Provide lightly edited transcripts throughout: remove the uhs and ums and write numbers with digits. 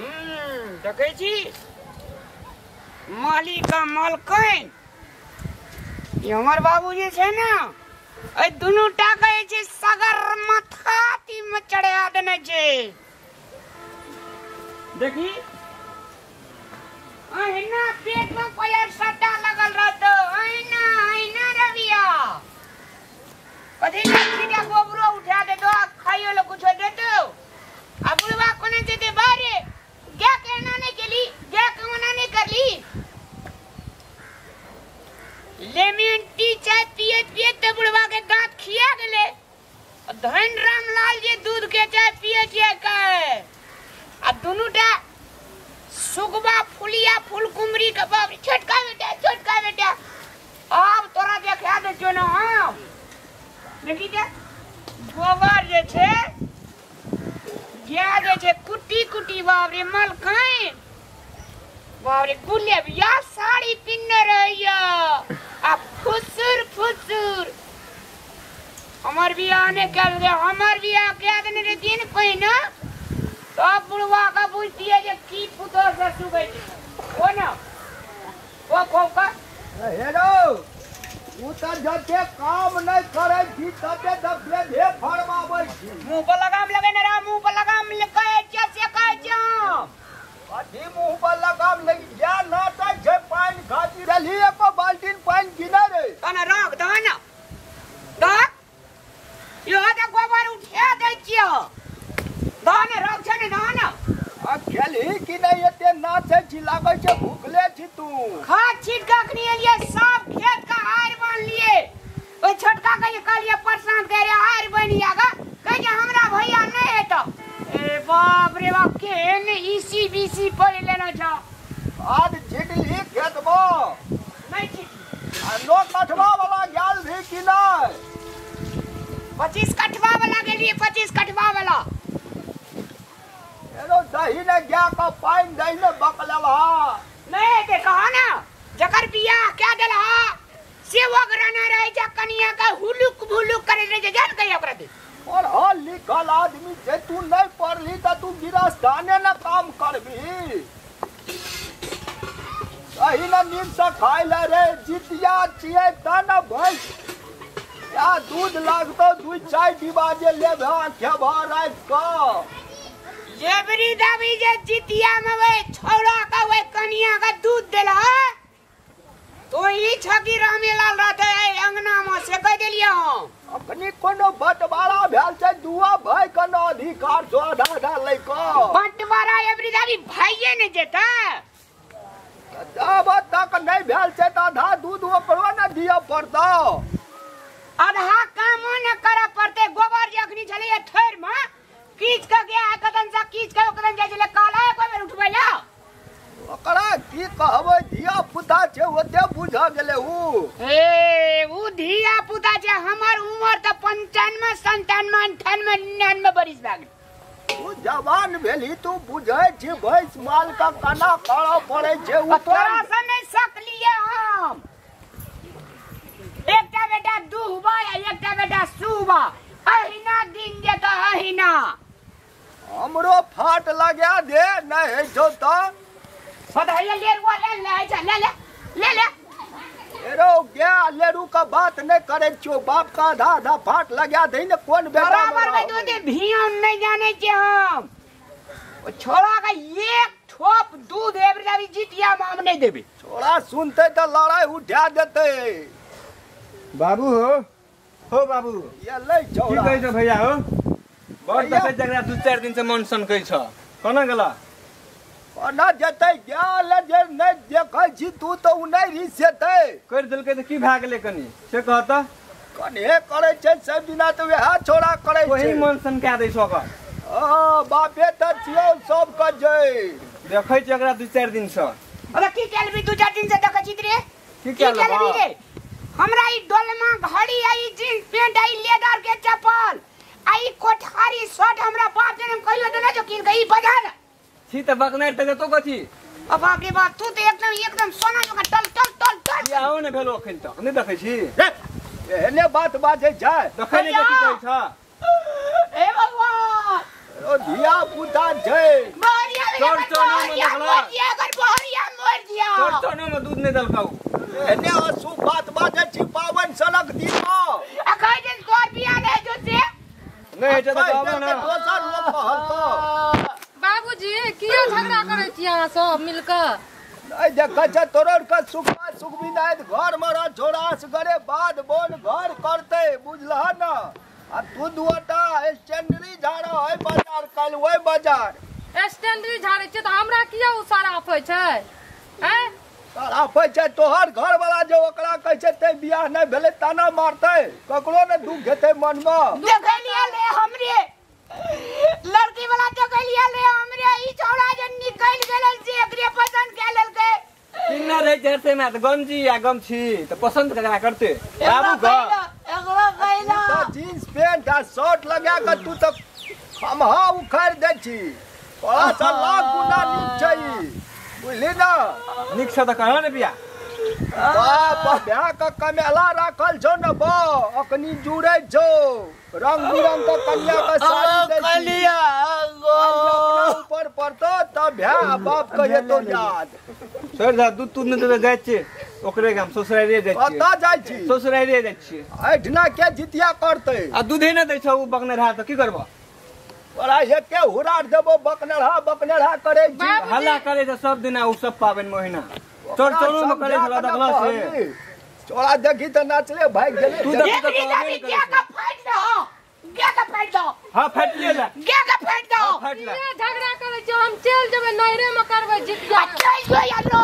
देखै छी मालिक आ मालकनि ई हमर बाबू जे छै ने एहि दुनू टा के जे छै सगर माथाती में चढ़ा देने छै। देखी अहिना पेट में पैर सट्टा लगल रहतो, अहिना अहिना रविया कथी ने छीटा गोबरो उठा देतो आ खाइयो ले कुछो देतो। आ बुढ़वा कोने जेते बाहरे गाय के एना नहीं केली, गाय के ओना नहीं करली। लेमन टी चाय पियत पियत ते बुढ़वा के दांत खिया गेले। धन रामलाल जे दूध के चाय पिए छियै के आ दुनू टा सुगबा फुलिया फुलकुमरी के बाप छोटका बेटा छोटका बेटा आब तोरा देखा दे छौ ने। हाँ देखी जे गोबर जे छै गाय जे छै कुटी कुटी बाप रे मलकाइन बाप रे गुलेबिया साड़ी पिन्ने रहैया आ फुसुर फुसुर। हमर बियाह नहि कयल रे, हमर बियाह कए देने रहितियै ने पहिने तब बुढ़वा के बुझतियै जे की पुतोह से सुगै छै। ओ ने ओ कहू का हेलो उ त जते काम नहीं करै छी तते त बेधे फरमाबै छी। मुँह पर लगाम लगेने रह, मुँह पर लगाम कहै छियै से कहै छियै। अथी मुँह पर लगाम लगी जा ना त जे पानि खातिर देलही एको बाल्टीन पानि गिने रे। तने रख दह ने दह यो त गोबर उठा दै छियो। दह ने रख छै ने दह ने। आ खेलही कि नहीं एते नाचै छी लागै छै भूखले छी तू। खाद छीट के अखनी एलियै सब खेत के आरि बान्हलियै। ओहि छोटका के जे कहलियै परेशान करे रे आरि बनि आगा कहै जे हमरा भैया नहि हेतौ। ए बाप रे बाप केहन ईसी बीसी पढ़ि लेने छौ। खाद छिटली खेतमे नहि छिटली। आ 9 कठवा वाला गेल रही कि नहीं? 25 कठवा वाला गेलियै, 25 कठवा वाला। एरो दही ने गाय के पानि दही ने बकलेलहा। नहि हेतै कह ने जकर बियाह कए देलहा से ओकरा नहि रहै छै कनिया के हुलुक भुलुक करैत रहै छै। जान कहिया ओकरा दे। पढ़ल लिखल आदमी छै तू नहीं पढ़ली त तू गिरस्ताने ने काम करबी। दही ने नीक से खाय ले रे जितिया छियै त ने भैंस या दूध लागतो 2-4 डिब्बा जे लेबह खेबह राति कऽ। जेबरी दाबी जे जितिया में वे छौड़ा का वे कनिया का दूध देलहा तो ई छकी रामेलाल रहते अंगना में से कह देलियै हम। अखनी कोनो बंटवारा भेल छै दुआ भाई के न अधिकार छौ आधा आधा लै कऽ। बंटवारा एबरी दाबी भाइये ने जेतै। जब तक नहीं भेल छै त आधा दूध ओकरो ने दिअ पड़तौ। आधा कामो न करऽ पड़तै। गोबर जे अखनी छलैया थैर में कीच के गया कदन से कीच के ओकरन जाइ छलै काला एक बेर उठबै ला। ओकरा की कहबै धिया पुता छै ओते बुझा गेलै उ। ए उ धिया पुता छै हमर उमर त 95 97 98 99 बरिस भए गेल। तू जवान भेली तू बुझै छी भैंस माल का कना करऽ पड़ै छै। उ तोरा से नहि सकलियै हम। एकटा बेटा दुहबा आ एकटा बेटा सुहबा अहिना दिन जेतौ अहिना। हमरो फाट लगा दे नहीं होइ छौ त। सदैया लेरुआ ले ले ले ले ले ले। एरो गया लेरू का बात नहीं करे छो बाप का आधा आधा फाट लगा दे ने कोन बेटा बराबर में तो दे भियन नहीं जाने छे हम। ओ छोड़ा का एक ठोप दूध एबरी दाबी जितिया में हम नहीं देबे। छोड़ा सुनते त लड़ाई उठा देते। बाबू हो बाबू ये ले छोड़ा की कहै छ भैया हो बड़ देखै जकरा 2-4 दिन से मन सनकै छ कोना गेला कोना जेतै गेल जे नहीं देखै छी तू त उ नहीं रिसेतै। करि देलकै त की भए गेलै कनी से कह त। कने करै छै सब दिना त वएह छोड़ा करै छै ओही मन सनका दै छ ओकर। हां बापे त छियौ सब के जै देखै छी एकरा 2-4 दिन से। अबे की केलबी 2-4 दिन से देखै छी रे की केलबी रे? हमरा ई डोलमा घड़ी आ ई जींस पेंट आ ई लेदर के चप्पल आ ई कोठारी शर्ट हमरा बाप जनम कहियो देने जो किन के ई बाजार छी त बकनार त जतो कथी। अब बाप रे बाप तू त एकदम एकदम सोना जका टल टल टल टल। बियाहो ने भेलो अखन तक नहीं देखै छी रे एहने बात बाजै छै देखै नै की कहै छ। हे भगवान ओ धिया पुता छै बारिया गेलै मोर दिया अगर बहरिया मोर दिया चौरचनो में दूध नहीं दलकाऊ एने अशुभ बात बाजै छी पावन सनक दिन आ कहै छै तोर बियाह नै जो से नहीं हेतै त कहबो ना दोसर लोग कहलको बाबूजी किया झगड़ा करै छी अहाँ सब मिलके नहीं देखै छै तोरर के सुखा सुखबी नहीं घर में रह छोड़ा असगरे बाद बोन घर करते बुझलह ना आ तू दुआटा स्टैंडरी झाड़ा है बाजार काल ओहि बाजार स्टैंडरी झाड़ै छै त हमरा किया उ साराफै छै हैं साराफै छै तोहर घर वाला जे ओकरा कहै छै ते बियाह नहीं भेलै ताना मारतै ककरो ने दुख हेतै मन में देखलिया ले हमरे लड़की वाला देखलिया ले हमरे ई छौड़ा जे निकल गेलै से एकरे पसंद के लेलकै किन्ना रहे जरसे में त गंजी या गमछी त पसंद ककरा करते बाबू का एकरो कहला त जींस पैंट आ शर्ट लगा के तू त खमहा उखाड़ दै छी तोरा से लाख गुना नीक छै बुझली ना नीक छ त कह ने बियाह बाप ब्याह के कमेला राखल छौ न बा अखनी जुड़ै छौ रंग बिरंग के कन्या के साड़ी दै छी अपना ऊपर पड़तो तब भ्या बाप के हेतो याद छोड़ दा दूध तूध नहि जाइ छियै ओकरे गाम ससुरारिये जाइ छियै कतऽ जाइ छी ससुरारिये जाइ छियै एहिठिना के जितिया करतै आ दूधे नहि दै छौ उ बकनेरहा त की करबो तोरा एके हुरार देबो बकनेरहा बकनेरहा करै छी हल्ला करै छै सब दिना उ सब पाबनि महिना चौरचनो में करै छला देखला से चोरा देखी त नाचले भागि गेलै तू देख के फाटि दहो गे के फाटि दहो हां फाटि ले गे के फाटि दहो फाटि ले झगड़ा करै छी हम चलि जेबै नैहरे में करबै जितिया चलि जो यार रो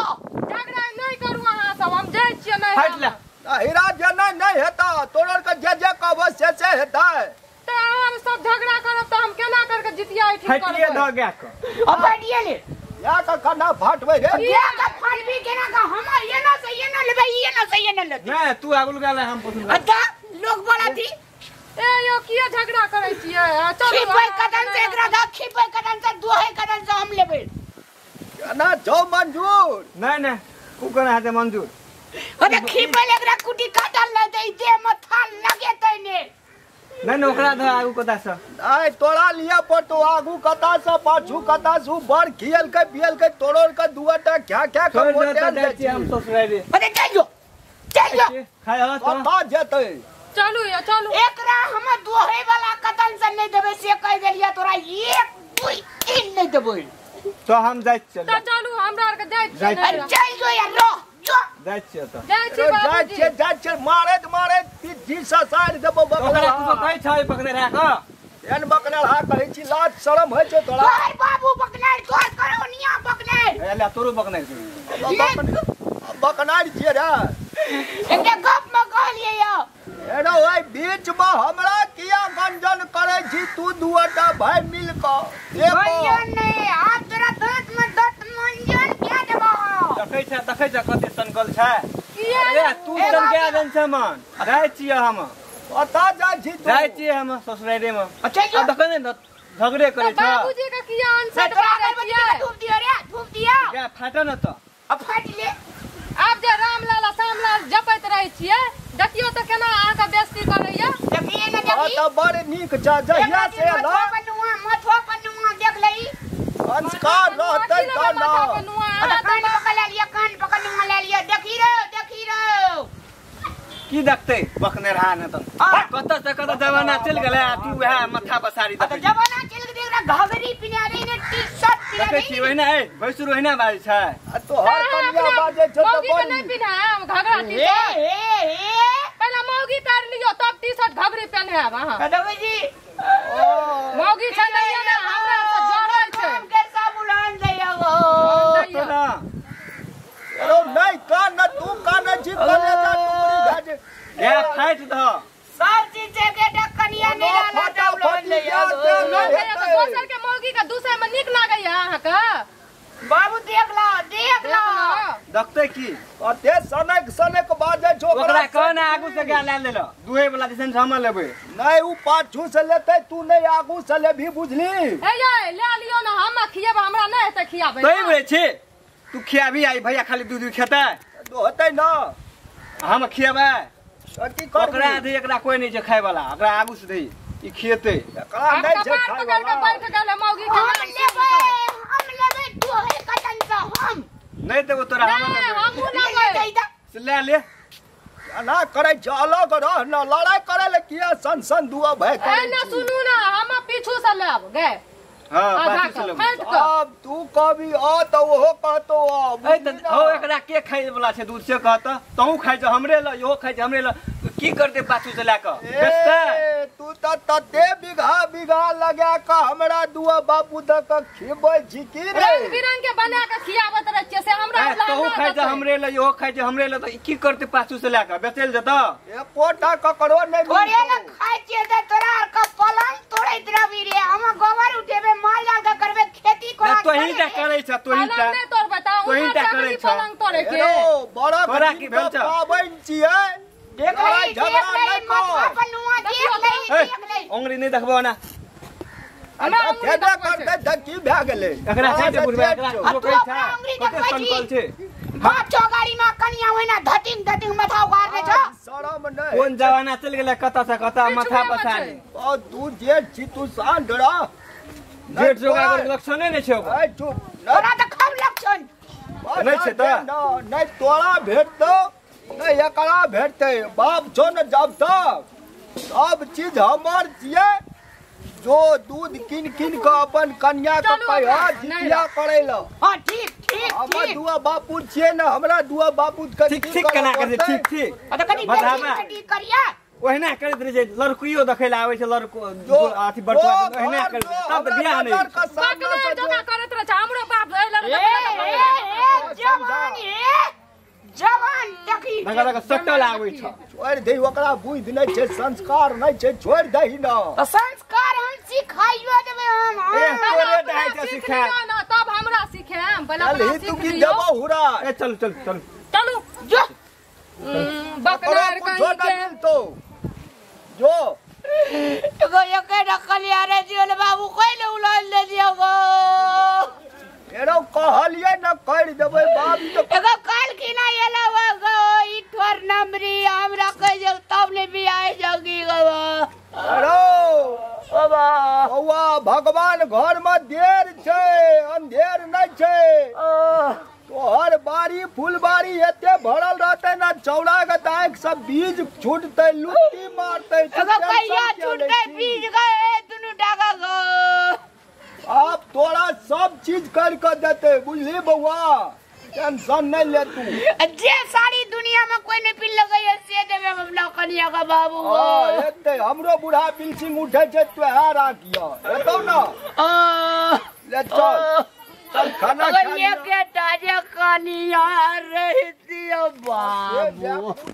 झगड़ा नहीं करू अहाँ सब हम जाइ छियै नैहरा फाटि ले हीरा जे नहीं हेता तोरर के जे जे कहबो से से हेतै त अहाँ सब झगड़ा करब त हम केना करके जितिया ठीक करबै फाटिए दहो गे के अब फाटिए ले या का खाना फाटबै रे या का फाटबी केना का हमर एना से एना लेबै एना से एना लेबै नहीं तू आगुल गेल हम पसंद अच्छा लोग बोला थी ए यो किया झगड़ा करै छियै चलू खिपै कदम से एकरा द खिपै कदम से दोहे कदम से हम लेबै ना जो मंजूर नहीं नहीं उ कोना हेतै मंजूर अरे खिपै एकरा कुटी काटल नै दे दे में थाल लगेतै ने नहीं नहीं ओकरा द आगू कता से आय तोरा लिया पर तो आगू कता से पाछू कता से बड़ खियल के पियल के तोड़ोर के दुआटा क्या क्या के मोटेल जाइ छी हम ससुरारी अरे चल जो चल जो खाय ह त कता जेतै चलू यो चलू एकरा हम दोहे वाला कतन से नहीं देबै से कह देलिया तोरा 1 2 3 नहीं देबै तो हम जाइ छियै त चलू हमरा आर के जाइ छियै अरे चल जो यार रो जो जाइ छियै त जाइ छी बाबूजी जाइ छियै जाइ छियै मारैत मारैत पीठी ससारि देबो ओकरा कुछो कहै छै बकनेरहा के एहन बकनेरहा कहै छी लाज शरम होइ छै तोरा तोहर बाबू बकनेर तोहर करोनिया बकनेर ए ले तोरो बकनेर बकनेर छियै रे एकटा गप में कहलियै यौ एरो ओहि बीच में हमरा किया गंजन करै छी तू दुआटा भाई मिल क गंजन नहीं आब तोरा दांत में दत मंजन क्या देबो देखै छै देखै छै कते सनकल छै किया अरे तू सनका देन छै मन जाइ छियै हम कतऽ जाइ छी तू जाइ छियै हम ससुरारे में अच्छा आ देखै ने झगड़े करै छै बाबूजी के किया अनसेट तोरा मारै अगरबत्ती छियै के धूप दियो रे धूप दियो गे फाटऽ न त अब फाटि ले आब जे रामलाल आ श्यामलाल जपैत रहै छियै देखियौ त केना अहाँके बेइज्जती करैया देखिए ने हँ देखी त बड़ नीक छै जहिया से एलह मथुआ मथुआ पनुआ देख लई संस्कार रहतै त ना अरे कान पकड़ ले लिया कान पकड़ ले लिया देखी रे देखी रे की देखतै बकनेरहा ने त कतऽ से कतऽ जमाना चलि गेलै आ तू वएह माथा पसारी अब देखै छी। जमाना चल गेलै एकरा घाघरी पिना रही ने टी शर्ट पिना देखै छी रही ओहिना ए भैंसुर ओहिना बाजै छै आ तोहर कनिया बाजै छौ त मौगी बड़ के नहीं नीक। पिन्हायब घघरा टी ए शर्ट ए ए पहले मौगी तार लियो तब टी शर्ट घघरी पहिनायब अहाँ कदबै जी मौगी छै नहीं ने हमरा से जरै छै काम के सब उड़ान दैया हो तो ना एरो नहीं कान तू कान छी कलेजा टुकड़ी भए जे गे फाटि दह सब चीज से के कनिया नहीं लाला फटा उड़ान फटी दैया जा हो। नहीं तऽ हेतै। दोसर के मौगी के दूसरे में नीक लागैया अहाँके बाबू देख लो देख लो देखतै की कते सनक सनक बाजै छौ ओकरा कह ने आगू से गाय लए लेलऽ दुहे वाला दिसन से हम लेबै नहीं उ पाछू से लेतै तू नहीं आगू से लेबही बुझली हे यै ले लियो ने हम खियेब हमरा नहीं हेतै खियाबै तोही बोलै छी तू खियाबी आई भैया खाली दूध दूध खेतै होतै ना हम खियेबै तऽ की ओकरा करबी दही एकरा कोई नहीं छै खाय वाला ओकरा आगू से दही ई खियेतै एकरा आब नहीं छै कपार खाय पकड़ के वाला बैठ गेलै मौगी के हम लेबै हम लेबै तोरा हम लेबै से ले ले ना करे अलग रह न लड़ाई करे ले किया सन सन दुआ भय करे ए ना सुनू ना हम पीछू से लेब गए। हां पाछू से लेब अब तू कभी आ त ओहो कहतो ए त हो एकरा के खाइ वाला छै दूध से कहत तहू खाइ छ हमरे ल इहो खाइ छ हमरे ल की करते पाछू से लए क बेचतै तू त तते बीघा बीघा लगा क हमरा दुआ बापू द क खिबै छी की रे रंग बिरंग के बना के खियाबत रह छियै से हमरा तहू खाइ छ हमरे ल इहो खाइ छ हमरे ल त की करते पाछू से लए क बेचल जत एकोटा ककरो नै थोड़े न खाइ छियै त तोरा आर क पलंग तोड़ैत रहबी रे हम गोबर उठेबे माल जाल के करबे खेती कोना तोही टा करै छ तोही टा पलंग नै तोड़बै त तोही टा करै छ पलंग तोड़े के बड़ा तोरा की भेल छ पाबनि छियै देख लही झगड़ा नै कर अपन नुआ देख लही देख लही अंगुरी नै देखबो ना हमरा अंगुरी खेबे करतै त की भए गेलै एकरा छै जे बुढ़बा एकरा तू अपना अंगुरी देखबै छी बाप छौ गाड़ी में कनिया ओहिना धटिंग धटिंग माथा उगारने छौ शरम नै कोन जमाना चलि गेलै कतऽ से कतऽ माथा पसारी ओ तू जेठ छी तू शांत रह जेठ जोगार लक्षणे नै छै ओकर ए चुप तोरा त खब लक्षण नै छै त नै तोरा भेटतौ नै एकरा भेटतै बाप छौ न जब तक सब चीज हमर छियै जो दूध किन किन के अपन कन्या के कहिया जितिया करै ल। हां ठीक ठीक हमर दुआ बापू छियै न हमरा दुआ बापू के ठीक ठीक केना करै ठीक ठीक आ त कनी बेसी करिया ओहिना करैत रहै छै लड़कियो देखै ल आबै छै लड़को अथी बटुआ ओहिना करैत तब त बियाह नै बकना जोका करैत रहै छै हमरो बाप ए लड़का ए जवान ए जवान देखी लगा लगा सटल आबै छ छोड़ दे ओकरा बुद्धि नै छै संस्कार नै छै छोड़ दही न त संस्कार हम सिखाइयो देबै हम ए तोरे दाइ छै सिखा न तब हमरा सिखाएम पहिले अपना चल तू की देबो हुरा ए चल चल चल चलू जो बकनार कहीं के तो जो एगो एके रखलिया रे जीवन बाबू कोइ उलाल ले दियो गो एरो कहलिए न कर देबै बाप त एगो काल की ना एला गो ई ठोर नमरी हमरा कह जो तब ले बियाह जोगी गो अरो बाबा बौआ भगवान घर में देर छै अंधेर नै छै तोहर बाड़ी फुलबाड़ी एते भरल रहतै न चौड़ा के दाँख सब बीज छूटतै लुट्टी मारतै एगो कहिया छूटतै बीज गए दुनू डागा गो आप तोरा सब चीज कर के देते बुझली बौआ टेंशन नहीं ले तू जे सारी दुनिया में कोई नहीं पिल लगै से देबे हम अपना कनिया का बाबू हां एते हमरो बूढ़ा बिलसिंग उठे छै तोहार राखियो एतौ न ले चल चल खाना खा के ताजे कनिया रहती बाबू।